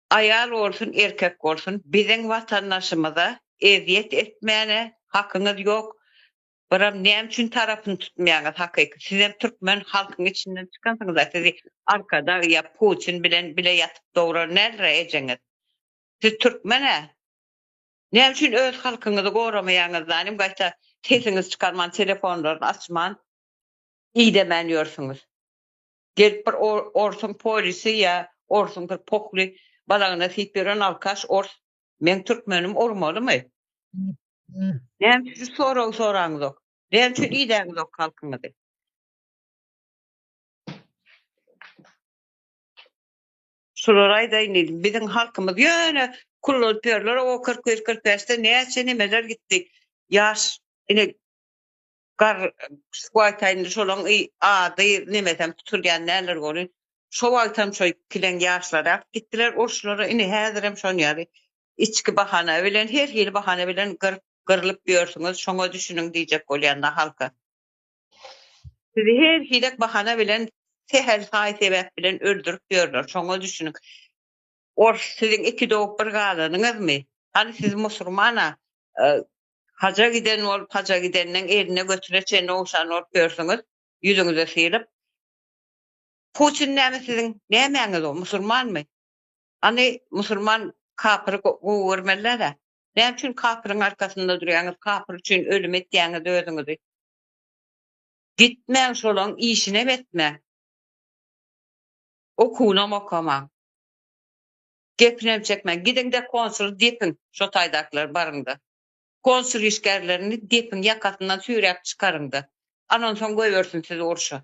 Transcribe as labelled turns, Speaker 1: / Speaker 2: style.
Speaker 1: Aýal bolsun erkek bolsun biziň watandaşymyza ezýet etmäne hakyňyz ýok biram näme üçin tarapyny tutmaýaňyz hakyky sizem türkmen halkyň içinden çykansyňyza sizi arkadag ýa putin bilen bile ýatyp dogran däldirä ejeňiz siz türkmenä näme üçin öz halkyňyzy goramaýaňyz zanim gaýta sesiňizi çykarman telefonlaryny açman idemän ýörsüňiz. Gelip bir orsuň polisi ýa orsuň bir pohly balagyna siýip ýören alkaş ors meň türkmenim urmalymy? Näme üçin şu soragy soraňyzok? Näme üçin idäňizok halkyňyzy? Şulary aýdaýyn diýdim. Biziň halkymyz ýöne kullanyp ýörler o 41 45-de näçe nemeler gitdi. Ýaş ine Gar şu wagta indi şolaň ady nemesem tutulýan däldir welin, şo wagtam şo kileň ýaşlary akyp gitdiler uruşlara, indi häzirem şon ýaly içki bahana bilen, her hili bahana bilen gyryp, gyrylyp ýörsüňiz, şoňa düşüniň diýjek bolýan-da halka. Sizi her hilek bahana bilen, sähel saý-sebäp bilen öldürip ýörler, şoňa düşüniň. Ors siziň iki dogup bir galanyňyzmy? Hany siz musurman-a, Haja giden bolup, haja gidenleň eline götüne çenli ogşan bolup ýörsüňiz, ýüzüňize sylyp. Putin näme siziň nämäňiz o, musulmanmy? Hany musulman kapyry gowy görmeli däl-ä. Näme üçin kapyryň arkasynda durýaňyz, kapyr üçin ölüm etýäňiz özüňizi. Gitmäň şolaň işinem etmäň. Okuwynam okamaň. Gepinem çekmäň. Gidiňde konsuly depiň şo taýdakylar baryňda. Konsul işgärlerini depiň ýakasyndan süýräp çykaryňda. Anonsoň goýbersin sizi urşa.